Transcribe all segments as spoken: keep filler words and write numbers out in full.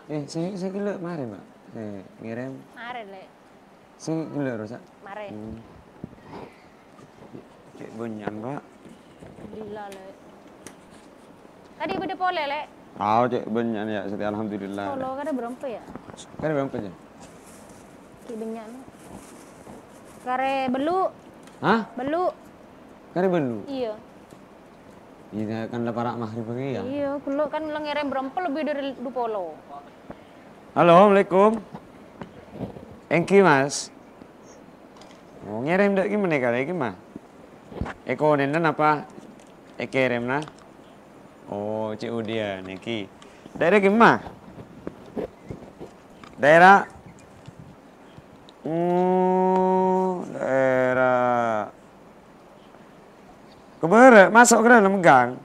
Eh, sè, sè ghellâ' marè, Mbak. Sè ngèrèm. Marè, Lè'. Sè ghellâ' rosak. Marè. Hmm. Cè' bânnya'an, Mbak. Alhamdulillah, Lè'. Kadhi bâdâ polè, Lè'? Aoh, cè' bânnya'an, yâ, Siti, alhamdulillah. Polo kadhi bârâmpa, yâ? Kadhi bârâmpa, yâ? Cè' bânnya'an. Karè bâllu'. Hah? Bâllu'. Karè bâllu'? Iyâ. Iyâ, kan la para' maghrib lagi, yâ? Iyâ, ghellâ' kan la ngèrèm bârâmpa lebbi dâri du polo. Halo, assalamualaikum. Èngghi, Mas. Oh, ngèrèm dâ' ghi' mènè kalè ghi', Mas? Èkonèna napa èkèrèmna? Oh, cè' udiyân èngghi. Daerah ghi', Mas? Daerah, oh, daerah Ka bârâ', maso' ka dâlem, Kang.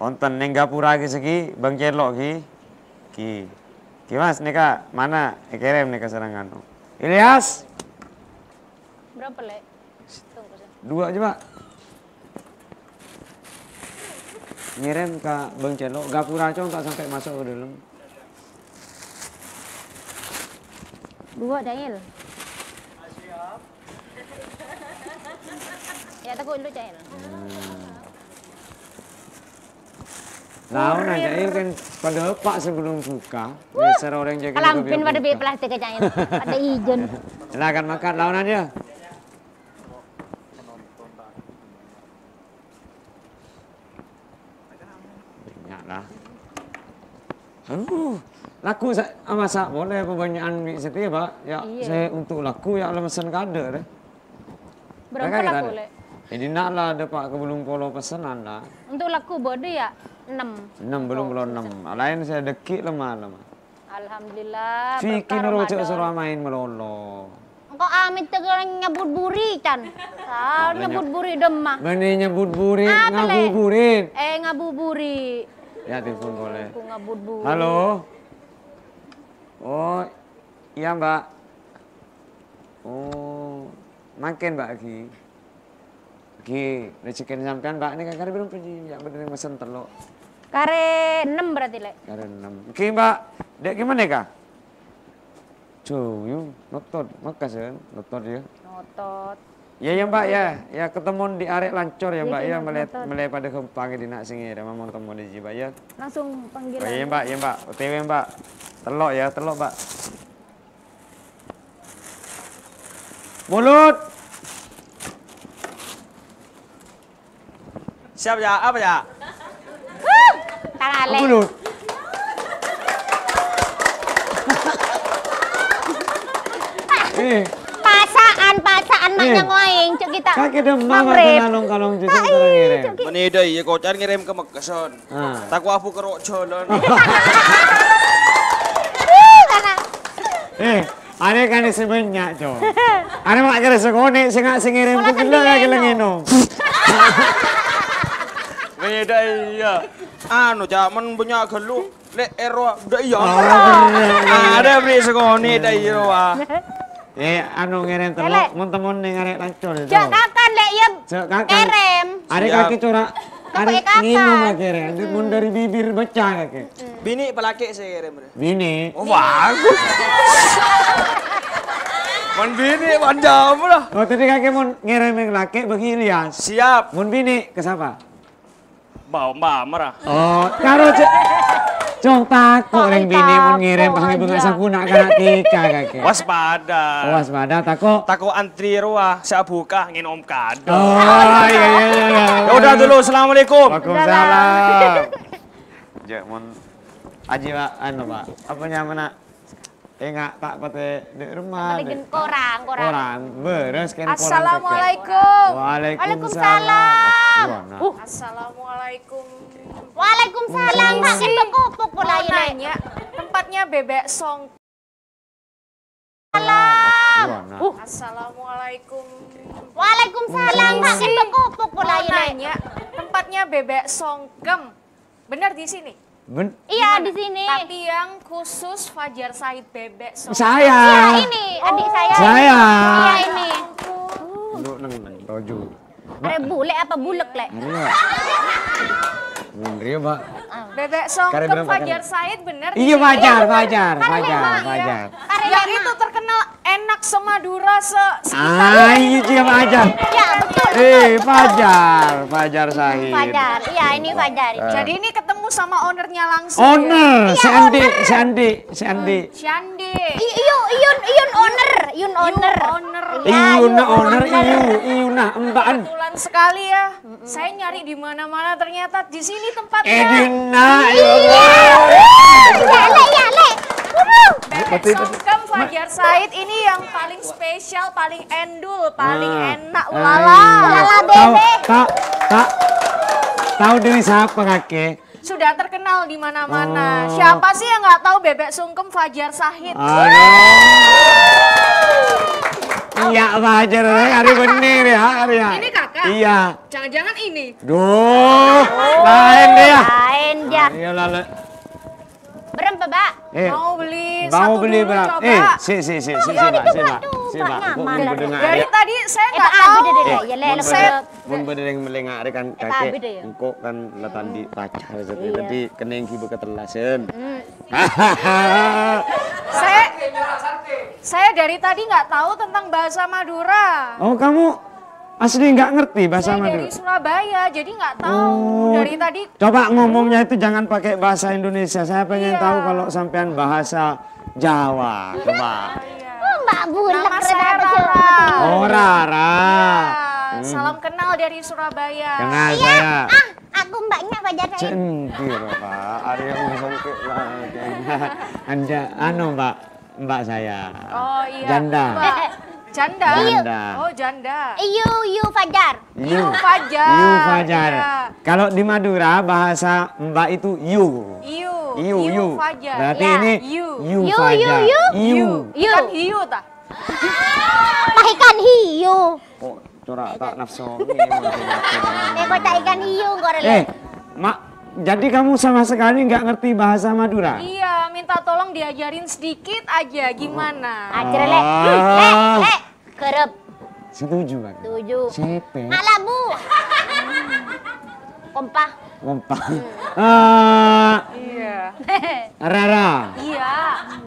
Wonten neng gapura ghi' saghi, Bang Celo' ghi. Ghi. Ghi, Mas, nèka mana èkèrèm nèka sareng anu. Ilyas! Bârâmpa, Lè'? Tunggu, sir. Dua aja, Pak. Ngèrèm ka Bang Celo', gapura, Cong, ta' sampè' maso' ka dâlem. Dua, Cail. Ya, teko dulu, Cail. Hmm. Laonan, Cail, kan padâ apa' sebelum buka. Wah. Biasa orang jaga kalambhi juga padâ buka. Bi' plastik, Cail. Padâ ijin. Silakan makan, laonan, ya. Bânnya' la. Aduh, lagu sa-, masa' polè apa bânnya'an bi' Siti, Pak? Ya, iyâ. Sè untuk lagu ya la mesen kadâ', rè. Bârâmpa lagu, Lè'? Jadi, na' la dâpa' ka bâllung polo pesenan, la. Untuk lagu bâdâ ya, ennem. Ennem, bâllung polo ennem. Laèn sè dâgghi' lemma-lemma. Alhamdulillah, Vicky berkah Ramadan. Noro' cè' soro maèn malolo. Engko' amit tè nyebut buri, Can. Sal nyebut buri dâmma. Bânnè nyebut buri, apa, Lè'? Ngabuburit. Eh, ngabuburit. Ya, telepon polè. Aku ngabuburit. Halo. Oh, iya, Mbak. Oh, mangkèn, Mbak, ghi. Ghi, rejhekkèna sampèyan, Mbak, nèka karè bârâmpa ghi, ya, bâdâ mesen tello'. Karè ennem berarti, Lè'. Karè ennem. Ghi, Mbak, dâ' gimana, Kak? Jhâu, yu, notot, makasih, notot, ya. Notot. Ya, ya, Mbak, ya. Ya, ketemuan di arè' Lancor, ya, Mbak, ya. Iya, Mbak, melè, notot. Melè padâ ghâmpang è dinna' sè ngèrèm, mon temu di, Mbak, ya. Langsung panggilan. Oh, iya, Mbak, iya, Mbak. O T W, Mbak. Tello', ya, tello', Mbak. Mulut. Siap, ya? Apa, ya? Huh, tang alè. Mulut. Eh. Pasaan, pasaan, mak, eh, nyang ngoèng, cuk, kita. Kakè dâmma, maghrib. Kalong-kalong, cuk, ah, terang iya, ngèrèm. Cuk, ki- Mènè dâ' iyâ, kocan ngèrèm ka Mekkesan. Ah. Tako' abu karo' jhâlân. Ih, kana. Eh, arè kan sè bânnya', Cong. Arè ma' kèra sakonè', sè nga-, sè ngèrèm. Pola ku gellâ' sendiri, lagi no. Ngenom. Bâdâ iyâ. Anu, Cak, mon bânnya' ghâllu, lè' èro, bâdâ iyâ. Oh, bener. Arè bâri' sakonè', dâ' iyâ, wah. Eh, anu, ngèrèm tello', Elek. Mon temmon neng arè' Lancor, jhâ' Cong. Kakan, Lè', iyâ. Jhâ' kakan. Ngèrèm. Arè, siap, kakè cora'. Kakè arè kakan. Ngenom kakè, rè. Mon dâri bibir bâca kakè. Binè' apa lakè' sè ngèrèm, rè? Binè'. Oh, bagus. Mon binè' panjang lah. Oh, tadi kakè mon ngèrèm yang lakè' bagi Ilyas. Siap. Mon binè' ke sapa? Mbak, Mbak Amra. Oh, karo cè-, Cong, tako' rèng binè' mon ngèrèm pangè bânga' sabuna kana' tika kakè. Waspada. Oh, waspada, tako'. Tako' antri rowa, sè abuka ngenom kado. Oh, iya, iya, iya, iya. Ya udah dulu, assalamualaikum. Waalaikumsalam. Jhâ' mon Aji, Pak, anu, Pak. Apa nyamana? Enga' ta' patè dâ' remma. Ta' patè dâ' gen-, korang, korang. Korang, bârâs kan korang. Assalamualaikum. Waalaikumsalam. Waalaikumsalam. Wah, nah. Uh. Assalamualaikum. Waalaikumsalam, Pak. Kan bengkopok pula ini. Mau nanya, tempatnya Bebek Song- Salam. Wah, nah. Uh. Assalamualaikum. Waalaikumsalam, Pak. Kan bengkopok pula ini. Mau nanya, tempatnya Bebek Songkem. Benar di sini? Ben- Iya, di sini. Tapi yang khusus Fajar Said Bebek Song. Saya. Iya, ini, adik saya. Saya. Iya, ini. Duduk neng, neng, roju. Arè bulek apa bulek, Lè'? Iya. Bener ya, Mbak. Ah. Bebek Songkem, Fajar Said, bener? Iya, Fajar, Fajar, Fajar, Fajar. Yang itu terkenal enak se-Madura, se-, sekitar. Ah, iya, iya, Fajar. Ya, betul, eh, betul, betul. Fajar, Fajar Said. Fajar, iya, ini Fajar. Eh. Jadi ini ketemu sama ownernya langsung, ya? Owner, iya, si Andi, owner. Si Andi, si Andi. Si Andi. I-, iyun, iyun, iyun owner, iyun owner. Iyun owner. Iya, iyun owner, iyun owner, iyun, nah, emba'an. Kebetulan sekali, ya. Saya nyari di mana-mana, ternyata di sini tempatnya. Eh, di mana, ya Allah? Iya, Le, iya, Le. Bebek Songkem Fajar Said ini yang paling spesial, paling endul, paling enak, ulala. Ulala, Bebek. Tahu, tahu, tahu dari siapa, Kakek? Sudah terkenal di mana-mana. Oh. Siapa sih yang nggak tahu Bebek Songkem Fajar Said? Aduh. Iya, Fajar, hari bener ya, hari ya. Ini Kakak? Iya. Jangan-jangan ini? Duh, lain deh ya. Lain ya. Ayo, lale. Berempa, Mbak? Eh, mau beli satu dulu, Mbak. Mau beli berapa? Coba. Eh, si, si, si, si, si, Mbak, si, Mbak. Aduh, si, Mbak. Nyaman. Dari tadi saya nggak tahu. Eh, Pak, ada deh, deh, ya, Le, le, le. Mun bâdâ rèng melènga' rè kan kakè, engko' kan la ta' andi' pacar, jadi kenning ghibâ katellâ, Sen. Saya, saya dari tadi nggak tahu tentang bahasa Madura. Oh, kamu asli nggak ngerti bahasa Madura? Saya dari Surabaya, jadi nggak tahu. Oh, dari tadi. Coba ngomongnya itu jangan pakai bahasa Indonesia. Saya pengen tahu kalau sampean bahasa Jawa, coba. Iya. Oh, Mbak Bulek. Nama saya Rara. Oh, Rara. Iya, salam kenal dari Surabaya. Kenal saya. Ah, aku mbaknya Fajar Said. Cek endi, Pak? Arya Muzangke lagi. Anda, anu, Mbak, mbak saya. Oh, iya. Janda. Mbak. Janda? Janda. Oh, janda. Iyo, iyo, Fajar. Yu. Yu Fajar. Yu Fajar. Iya. Kalau di Madura, bahasa Mbak itu yu. Yu. Yu, yu. Yu Fajar. Berarti ini yu. Yu Fajar. Yu, yu, yu. Yu. Ikan hiu, ta? Lah, ikan hiu. Oh, cora' ta' nafsu. Eh, kocak ikan hiu, engko' rè, Le. Eh, Mak, jadi kamu sama sekali nggak ngerti bahasa Madura? Iya, minta tolong diajarin sedikit aja, gimana? Ajar, Le. Le, Le. Kerep. Setuju, Pak. Setuju. Sepe. Alah, Bu. Kompa. Kompa. Eh, iya. Rara. Iya.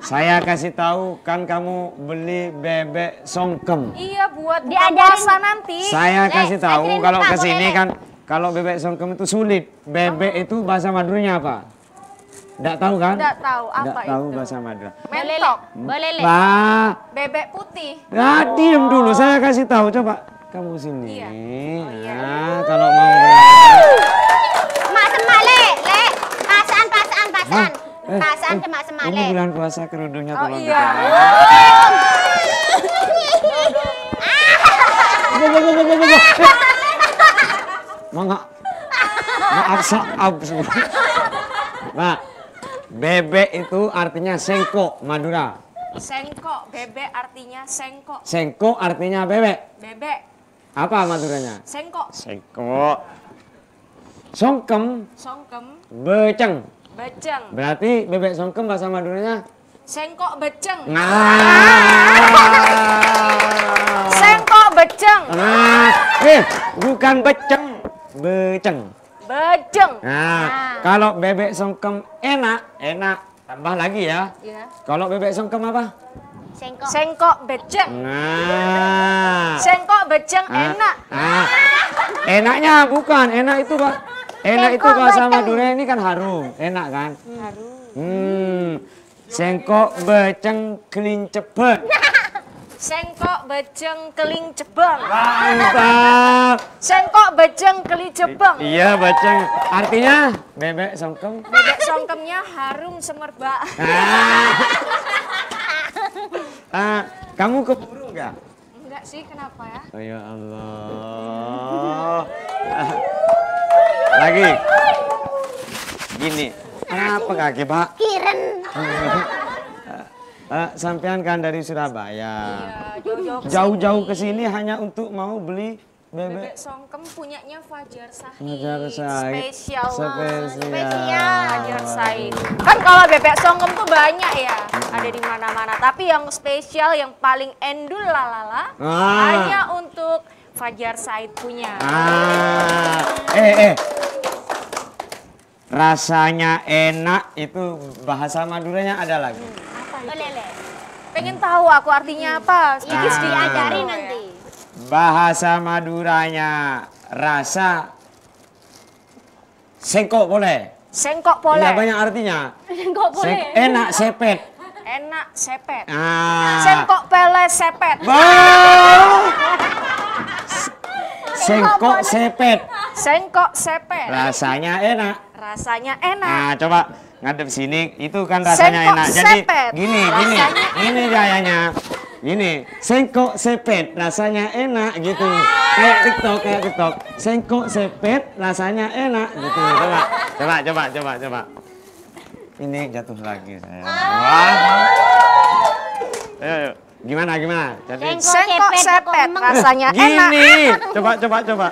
Saya kasih tahu, kan kamu beli bebek songkem. Iya, buat buka puasa nanti. Saya kasih tahu, kalau ke sini kan, kalau bebek songkem itu sulit. Bebek itu bahasa Maduranya apa? Ndak tahu, kan? Ndak tahu, apa itu? Ndak tahu bahasa Madura. Mentok. Boleh, Le. Ba- Bebek putih. Ah, diem dulu, saya kasih tahu. Coba kamu sini. Iya. Oh, iya. Nah, kalau mau berangkat. Mak Semak, Le, Le. Pasaan, pasaan, pasaan. Hah? Eh, pasaan, eh, Mak Semak, ini Le. Bulan puasa, kerudungnya tolong dipakai. Oh, iya. Bo, bo, bo. Mangga. Maaf, saab semua. Nah, bebek itu artinya sengkok, Madura. Sengkok, bebek artinya sengkok. Sengkok artinya bebek. Bebek. Apa Maduranya? Sengkok. Sengkok. Songkem. Songkem. Beceng. Beceng. Berarti bebek songkem bahasa Maduranya? Sengkok beceng. Nah. Sengkok beceng. Nah. Eh, bukan beceng. Beceng. Beceng. Nah, kalau bebek songkem enak, enak. Tambah lagi ya. Iya. Kalau bebek songkem apa? Sengkok. Sengkok beceng. Nah. Sengkok beceng enak. Ah. Enaknya bukan, enak itu, Pak. Enak itu bahasa Madura ini kan harum, enak kan? Harum. Hmm. Sengkok beceng kelinceban. Sengkok beceng kelinceban. Mantap. Sengkok beceng kelinceban. I-, iya, beceng. Artinya bebek songkem. Bebek songkemnya harum semerbak. Ah. Ah, kamu keburu nggak? Enggak sih, kenapa ya? Oh, ya Allah. Lagi. Gini. Kenapa kaki, Pak? Kiren. Eh, sampean kan dari Surabaya. Iya, jauh-jauh ke sini. Jauh-jauh ke sini hanya untuk mau beli bebek. Bebek songkem punyanya Fajar Said. Fajar Said. Spesial, Mas. Spesial. Spesial. Fajar Said. Kan kalau bebek songkem tuh banyak ya, ada di mana-mana. Tapi yang spesial, yang paling endul lalala, ah, hanya untuk Fajar Said punya. Ah, eh, eh. Rasanya enak itu bahasa Maduranya ada lagi. Boleh, Le. Pengen tahu aku artinya apa? Sedikit-sedikit. Diajari nanti. Bahasa Maduranya rasa sengkok boleh. Sengkok boleh. Iya, banyak artinya. Kok boleh? Seng- enak sepet. Enak sepet. Ah. Sengkok pele sepet. Bah! Sengkok sepet. Sengkok sepet. Rasanya enak. Rasanya enak. Nah, coba ngadep sini. Itu kan rasanya Sengkok enak. Jadi sepet. Gini, gini, Rasanya gini gayanya. Gini, sengkok sepet rasanya enak gitu. Kayak TikTok, kayak TikTok. Sengkok sepet rasanya enak gitu. Coba, coba, coba, coba, coba. Ini jatuh lagi saya. Wah. Ayo, ayo. Gimana, gimana? Jadi Sengkok sepet rasanya enak. Gini, coba, coba, coba.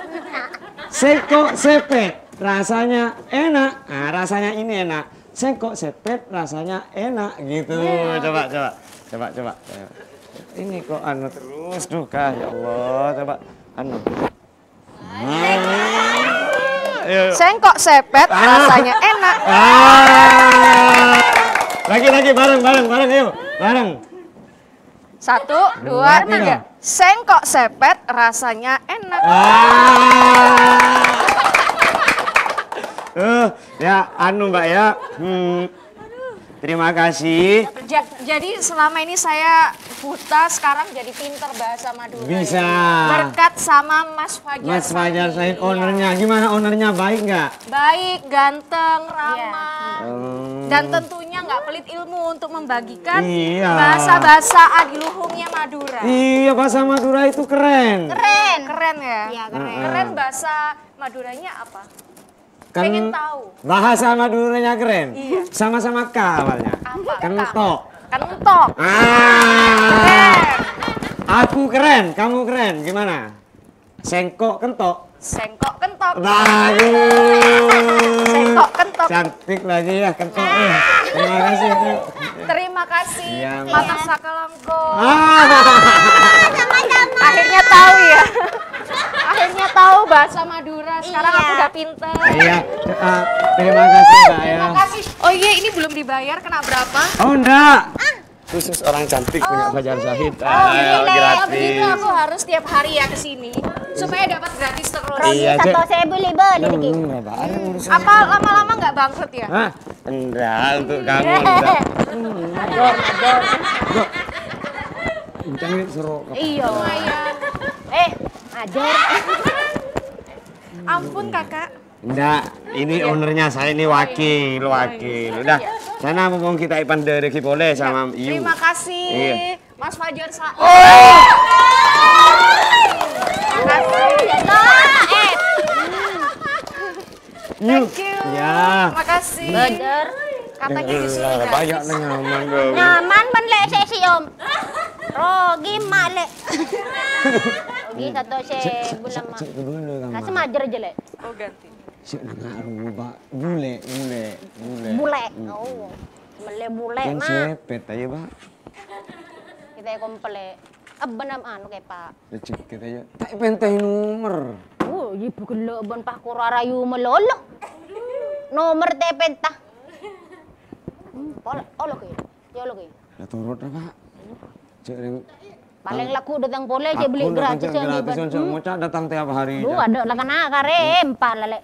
Sengkok sepet rasanya enak. Ah, rasanya ini enak. Sengkok sepet rasanya enak gitu. Coba, coba, coba, coba. Ini kok anu terus, duh kah, ya Allah. Coba, anu. Ah, ayo, ayo. Sengkok sepet rasanya enak. Ah. Lagi, lagi, bareng, bareng, bareng, ayo, bareng. Satu, dua, Dua, tiga. tiga. Sengkok sepet rasanya enak. Ah. Eh, ya, anu Mbak ya. Hmm. Terima kasih. Ja- jadi selama ini saya buta, sekarang jadi pinter bahasa Madura. Bisa. Ya. Berkat sama Mas Fajar. Mas Fajar Said, Said. ownernya. Gimana ownernya? Baik nggak? Baik, ganteng, ramah. Hmm. Dan tentunya nggak pelit ilmu untuk membagikan Iya. bahasa-bahasa adiluhungnya Madura. Iya, bahasa Madura itu keren. Keren. Keren ya? Iya, keren. Keren bahasa Maduranya apa? Kan Pengen tahu. Bahasa Maduranya keren. Iya. Sama-sama K awalnya. Apa? Kentok. Kentok. Ah. Aku keren, kamu keren. Gimana? Sengkok kentok. Sengkok kentok. Bagus. Sengkok kentok. Cantik lagi ya kentok. Ya. Terima kasih. Terima kasih. Iya, Mbak. Mater Saka Langkong. Ah. Akhirnya tahu ya. Akhirnya tahu bahasa Madura. Sekarang aku udah pinter. Iya. Ah, terima kasih Mbak ya. Terima kasih. Oh iya, ini belum dibayar, kena berapa? Oh enggak. Khusus orang cantik punya Fajar Zahid. Oh, iya, Ah, Lek. gratis. Begitu aku harus tiap hari ya ke sini supaya dapat gratis terus. Iya, Cek. Satu sewu lima lagi. Hmm, Mbak, ayo ngurus. Apa lama-lama nggak bangkrut ya? Hah? Enggak, untuk kamu enggak. Enggak. Enggak. Kencengin suruh ke- Iya. Lumayan. Eh, ajar. Ampun kakak. Enggak, ini ownernya saya, ini wakil, wakil. Udah, sana mumpung kita ipan dereki boleh sama Yu. Terima kasih. Iya. Mas Fajar Sa. Makasih ya, Kak. Eh, Yu. Thank you. Ya. Makasih. Bener. Katanya di sini Lah, banyak gratis. nih nyaman dong. Nyaman men lek sesi om. Rogi mak lek. Rogi satu sewu lama. Cek dulu kamu. Kasih majer aja lek. Oh, ganti. Sik nang aru, Pak. Bule, bule, bule. Bule. Oh. Mele bule Kan mak. sepet aja, Pak. Kita komple. Abang anu kayak Pak. Rezeki aja. Tak penteng nomor. Oh, ibu gelo ben Pak Koro arayu melolo. Nomor tepenta. Hmm, pol-, olo ke. Ya olo ke. Ya turut lah, Pak. Cek ring Paling laku datang pole aja beli Aku datang gratis cek ya gratis liban. cek mau cak datang tiap hari. Duh, ada lah kena kare empat lah lek.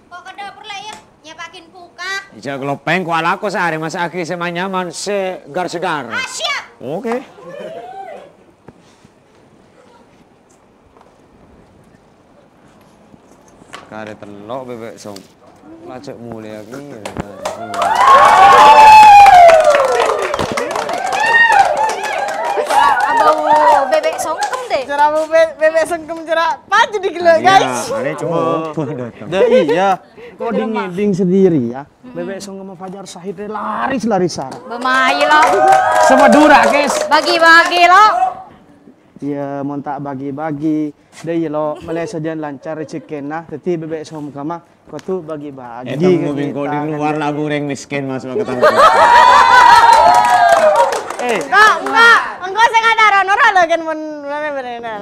Kok ke dapur lek ya? Nyiapakin buka. Ija kelopeng kuala aku sehari masa aki sema nyaman segar-segar. Ah, siap. Oke. Kare telok bebek song. Lacek mulai lagi. Abau bebek songkem deh. Cara mau be- bebek sengkem cara paju di gelo Iya, guys. Are coba datang. Dah iya. Kok ding ngeding sendiri ya? Bebek songkem Fajar Sahid laris-larisan. Bemai lo. Semadura, guys. Bagi-bagi lo. Ya, mau tak bagi-bagi. Dah iya lo, mulai saja lancar rezekina. Jadi bebek songkem mah kudu bagi-bagi. Eh, temu bingko di luar lah bureng miskin masuk ke tangku. Eh, Enggak, enggak. Engko sing ada ora-ora lho kan mun mun bener.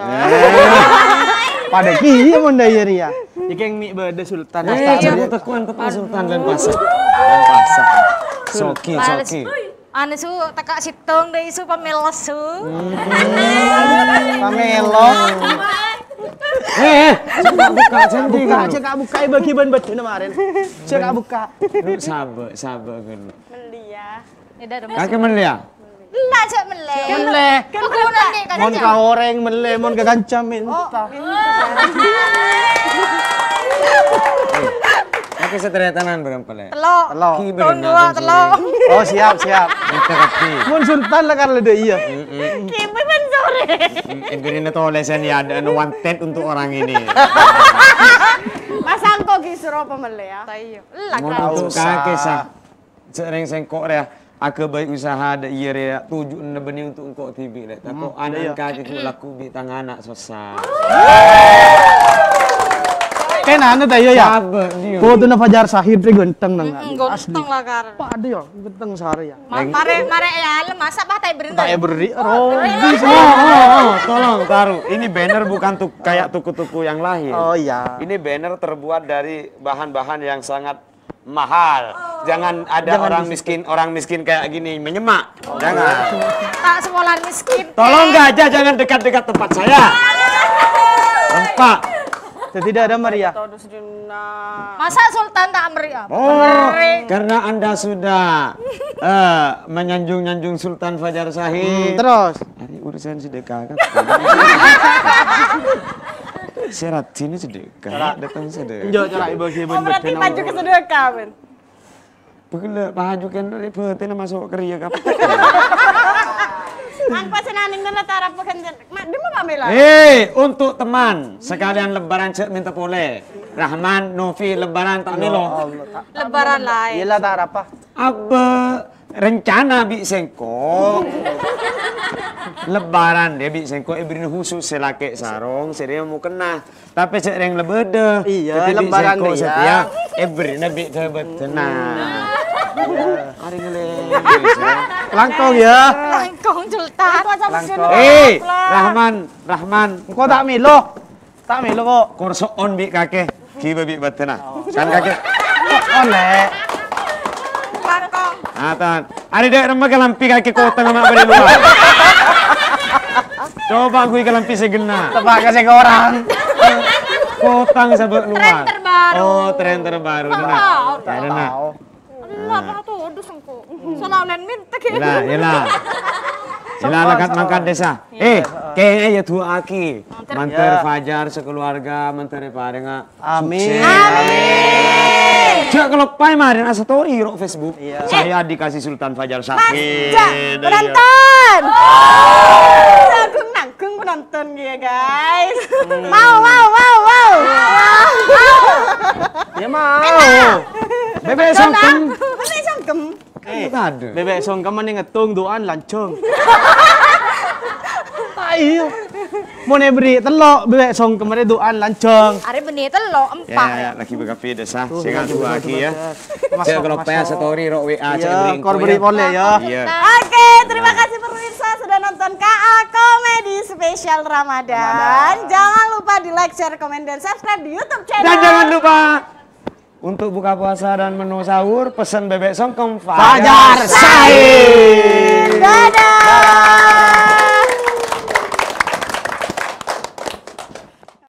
pada kiye mun dah iya ria. Iki yang mi' bâdâ Sultan. Eh, iya. Teko, teko, teko, Sultan dan Pasha. Dan Pasha. Sogi, Sogi. Anu, Su, teka sèttong dâ' Su, pamèllos, Su. Pamèllos. Eh, eh, cekak buka, cekak buka, cekak buka, bagi ban bâdâna marèn. Cekak buka. Lu sabar, sabar, kan. Melli, ya. Kakè melli, ya? Ella, cè' melli. Melli. Mon ka orèng melli, mon ka kanca mènta. Kakè sataretanan bârâmpa lè'? Tello'. Tello'. Ki bârâmpa dua, tello'. Oh, siap, siap. Mon Sultan la kan la dâ' iyâ. Kimi kan sore. Eh, bârâmpa tolèsan ya, ada anu wanted untuk orang ini. Pasangko gi' soro apa melli, ya? Ella, kan. Kakè, Sa. Sè rèng sèngko' rèya aghâbây usaha dâ' iyâ rèya tujuanna bânnè untuk engko' dhibi', lè'. Tako' ana' engko' kakè lagghu bi' tang ana' sossa. Kèng anu ta' iyâ, ya? Sabbhâr, Dio. Fotona Fajar Syahid rè ganteng nang. Mm-mm, ganteng la, Kar. Padâ, ya, ganteng sarè, ya. Ma-, marè, marè, ya, le, masa' patè berri'. Patè berri', rogi semua. Oh, oh, oh, tolong taruh. Ini banner bukan tuk-, kayak toko-toko yang lain. Oh, iya. Ini banner terbuat dari bahan-bahan yang sangat mahal. Jangan ada orang miskin, orang miskin kayak gini menyemak. Jangan. Ta' sakola miskin. Tolong gajah jangan dekat-dekat tempat saya. Lengkap. Jadi tidak ada meriah. Masa' Sultan ta' meriah? Oh, karena Anda sudah, eh, menyanjung-nyanjung Sultan Fajar Syahid. Hmm, terus? Ari urusan sedekah kan. Syarat sini sedekah. Cara datang sedekah. Enjo' cara ibu-ibu. Oh, berarti maju ke sedekah, Ben. Bâghellâ' paju kan rè bâtèna maso' ka rèya, Kap. Angko sè nanèng nèna tarapa ghân. Ma-, dimma pamèllos? Eh, untuk teman, sekalian lebaran jhâ' mènta polè. Rahman, Novi, lebaran ta' mèlo. Lebaran laèn. Iyâ la tarapa. Abbâ, rencana bi' sèngko'. Lebaran dâ' bi' sèngko' èberri'na khusus sè lakè' sarong, sè rèya mokèna. Tapè sè rèng la bâdâ. Iyâ, lebaran rèya. Satèya èberri'na bi' dhâbâdhâna. Arèng lè. Langkong, ya. Langkong, Sultan. Langkong. Eh, Rahman, Rahman. Engko' ta' mèlo. Ta' mèlo, kok. Korso'on bi' kakè. Ghibâ bi' bâdâna. Kan kakè. Ollè. Langkong. Atan. Arè dâ' remma kalambhi kakè kotang ma' bâri' lowar. Coba ghun kalambhi sè ghenna'. Teppa' ka sè korang. Kotang sabâ' lowar. Tren terbaru. Oh, tren terbaru. Wow. Nah, nah. Allah, para todus engko'. Salah olèn mènta kè. Ella, ella. Ella, lekat mangkat desa. Eh, kèngèng ya du'aaghi. Mandhâr Fajar sakeluarga, mandhâr èparènga Amin. Sukses. Amin. Jhâ' kaloppaè marèn astory ro' Facebook. Iya. Saya dikasih Sultan Fajar Syahid. Mas, jhâ', penonton. Nanggung-nanggung penonton ya, guys. Mau, mau, mau, mau. Ya mau. Bebek songkem. Bebek songkem. Eh, bebek songkem mending ngettung du'aan lanjhâng. Ayo. Mon èberri' tello', bebek songkem arè du'aan lanjhâng. Arè bânnè tello', empa'. Ya, ya, lagi bekapi desa. Sing ngaku lagi ya. Cek kalau paya story ro' W A cek beri info ya. Iya. Oke, terima kasih pemirsa sudah nonton K A Komedi Spesial Ramadan. Jangan lupa di like, share, komen, dan subscribe di YouTube channel. Dan jangan lupa untuk buka puasa dan menu sahur, pesen bebek songkem Fajar Syahid. Dadah.